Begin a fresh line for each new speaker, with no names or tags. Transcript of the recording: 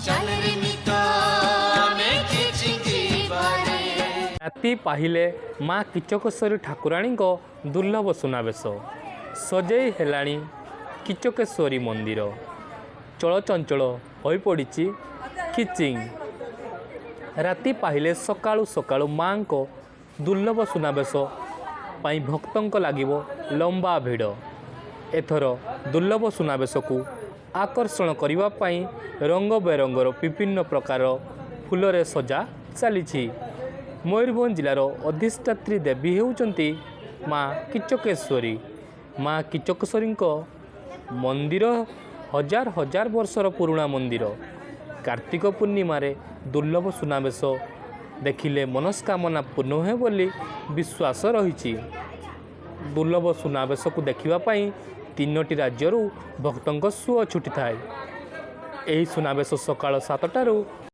ଚାଲରେ ମିତ ଆମେ ଖିଚିଂ ଯିବାରେ।
ରାତି ପାହିଲେ ମା କିଚକେଶ୍ୱରୀ ଠାକୁରାଣୀଙ୍କ ଦୁର୍ଲଭ ସୁନାବେଶ। ସଜେଇ ହେଲାଣି କିଚକେଶ୍ୱରୀ ମନ୍ଦିର। ଚଳଚଞ୍ଚଳ ହୋଇପଡ଼ିଛି ଖିଚିଂ। ରାତି ପାହିଲେ ସକାଳୁ ସକାଳୁ ମାଙ୍କ ଦୁର୍ଲଭ ସୁନାବେଶ ପାଇଁ ଭକ୍ତଙ୍କ ଲାଗିବ ଲମ୍ବା ଭିଡ଼। ଏଥର ଦୁର୍ଲଭ ସୁନାବେଶକୁ ଆକର୍ଷଣ କରିବା ପାଇଁ ରଙ୍ଗ ବେରଙ୍ଗର ବିଭିନ୍ନ ପ୍ରକାର ଫୁଲରେ ସଜା ଚାଲିଛି। ମୟୂରଭଞ୍ଜ ଜିଲ୍ଲାର ଅଧିଷ୍ଠାତ୍ରୀ ଦେବୀ ହେଉଛନ୍ତି ମା କିଚକେଶ୍ୱରୀ। ମା କିଚକେଶ୍ୱରୀଙ୍କ ମନ୍ଦିର ହଜାର ହଜାର ବର୍ଷର ପୁରୁଣା ମନ୍ଦିର। କାର୍ତ୍ତିକ ପୂର୍ଣ୍ଣିମାରେ ଦୁର୍ଲଭ ସୁନାବେଶ ଦେଖିଲେ ମନସ୍କାମନା ପୂର୍ଣ୍ଣ ହୁଏ ବୋଲି ବିଶ୍ୱାସ ରହିଛି। ଦୁର୍ଲଭ ସୁନାବେଶକୁ ଦେଖିବା ପାଇଁ ତିନୋଟି ରାଜ୍ୟରୁ ଭକ୍ତଙ୍କ ସୁଅ ଛୁଟିଥାଏ। ଏହି ସୁନାବେଶ ସକାଳ 7ଟାରୁ